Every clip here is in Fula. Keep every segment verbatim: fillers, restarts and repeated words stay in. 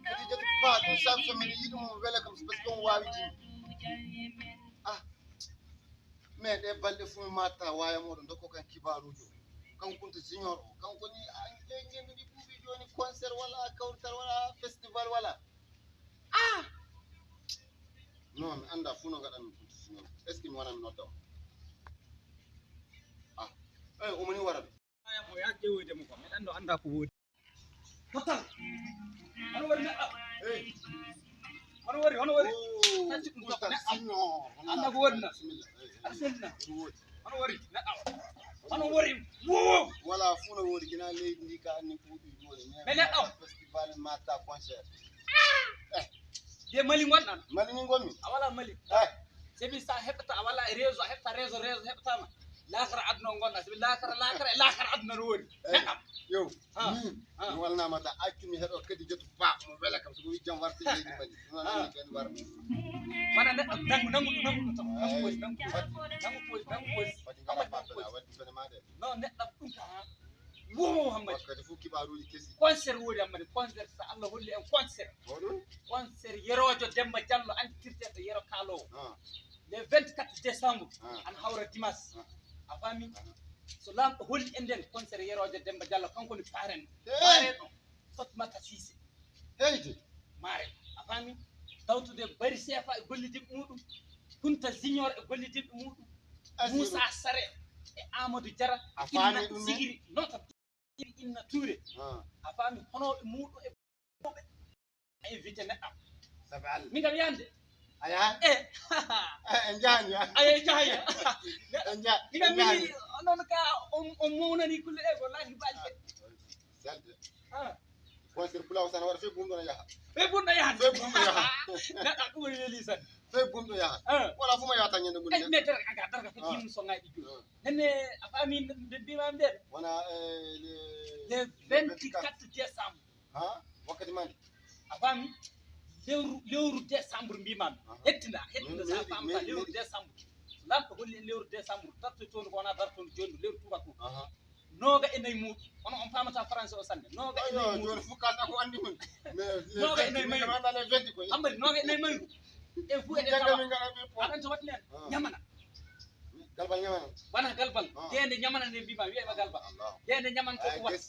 Kadi jati ba ɗum sabu so miɗo yiɗi mo wela kam, so parce que on waawi jim. Ah, mais ɗe balɗe fuu mi matta waya moɗo dokko kan kibarujo. Kan kunta junior o. Kan ko ni a ɗe jembi ɗi buuɓi joni concert wala kawrital wala festival wala. Ah! Non, mi annda fuu no ngaɗan mi kunta junior. Est-ce que mi waran mi nodda o? Ah, eh, omoni wara ɗo. Aya mo ya ƴeewoyde mo ko. Miɗen ɗo annda ko woodi. Total. Hono wari neɗɗo? Hey. Hono wari, hono wari? Oh, tacci ɗum tokko neɗɗo. Signor. Annda ko woodi na? Bismillah. Hey, hey. Aɗa selli na? Hono wari? Hono wari neɗɗo? Hono wari? Wo! Wala fuu no woodi, kina leydi ndi ka anni ko ɗum woni. Mais neɗɗo? Festival Mata concert. Eh. De Mali ngonɗan? Mali ni ngonmi. A wala Mali. Eh. Sabi sa heɓata a wala e réseau, a heɓata réseau, réseau heɓatama. Lakara aduna o ngonɗa. Sabi lakara, lakara, e lakara aduna no woodi. Eh. Neɗɗo? Yo. Ah, min, ah. Mi walnama ta accu mi heɗo kadi jetu ba mo wela kam so wi jam warti leydi Mali. Ɗum noon anndi kadi war. Mana neɗɗo nangu, nangu, nangu, nangu, nangu posi, nangu posi, nangu posi, nangu posi. Fati ngara Amadou nangu posi. Waddi fene ma de. Non, neɗɗo ɗum ka, ha. Wo Mouhammad. Wakkati fof kibaaruuji kesi. Concert woodi Amadou, concert so Allah holli en concert. Hoɗum? Concert Yeroojo Demba Diallo anditirteɗo Yero Kaalowo. Ah. Le vingt-quatre décembre, ah, ana hawra dimanche. Ah. A faami? Ah. So Laamɗo holli en nden concert Yeroojo Demba Diallo, kanko ni parrain. Hey! Parrain o. Fatmata Cissé. Heyde. Maare. A faami? Tawtude Bari Sefa e gollidinɓe muɗum. Kunta Junior e gollidinɓe muɗum. Asiru. Moussa Sare e Amadou Diarra. A faami ɗum ne? Sigiri nota inna Touré. Ah. A faami honooɓe muɗum e mawɓe. A invité neɗɗo. Sabe Allah. Min kam yande. A yahan? Eh. Eh, en jahan ya. Ayo, en jahan ya. En jahan. Min kam en jahan. Min, onon ka, on, on mawnani kulle ɗe, wallahi, baali. Ah, selde. Ah. Concert Pulaar Sane waɗa fee bumɗo no yaha. Fee bumɗo yaha. Fee bumɗo yaha. Neɗɗo ɗum woni weli tan. Fee bumɗo yaha. Ah. Wala fuma yaha tan ñande mun. Ay, mais dara, aga, dara, ko ah, jimu so ngaji ju. Ah. Nene, a faami nde mbima nden. Wona, eh, le, le vingt-quatre décembre. Ha? Wakkati mandi. A faami? Lewru, lewru décembre mbimami. Aha. Hettina, hettina sa famta lewru décembre. Lamɗo holli en lewru décembre, darto toon ko wona darto joni lewru tubaku. Aha. Nooga e nayi muɗum. Kono on paamata français o sanne. Nooga e nayi muɗum. Joni fof kalta ko andi mun. Nooga e nayi mayru. Ambari nooga e nayi mayru. En fof e ɗe tawa. Aɗan to waɗi nen. Ah. Ñamana. Galbal ñamana. Wona galbal. Ah. Deende ñamana nde mbima, wiyema galbal. Allah. Deende ñamana ko wat.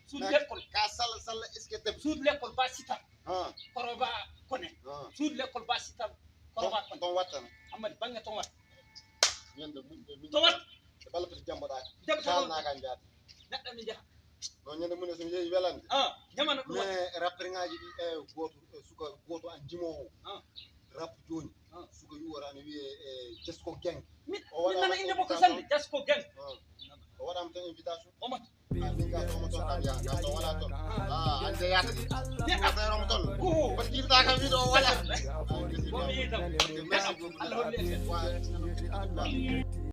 Suudu lekkol. Ka salla salla est-ce que debbo? Suudu lekkol ba sitam. Ah. Koroba kone. Ah. Suudu lekkol ba sitam. Koroba kone. Ton wattana. Ammadi bange ton wat. Ñande mun de min. Ton wat. E balla pati jambo da. Jambo da. Kalna ka njaati. Neɗɗo mi jaha. No ñande mun so yeyi welande. Ah, ñamana ɗum. Mais rappeur ngaji ɗi e goto e suka goto an jimowo. Ah. Rap joni. Ah. Suka yuwara ne wiye e Jasko Gang. Min, o waɗa min nana inde makko sannde, Jasko Gang. Ah. O waɗama tan invitation. Omo. Ah, min ka tomo ton kam ya, ka to wala ton. Ah, ande yata. Affaire omo ton. Ko jiɗɗa kam wiɗo wala. Ko mi yidam. Merci beaucoup. Allah holli en. Wa-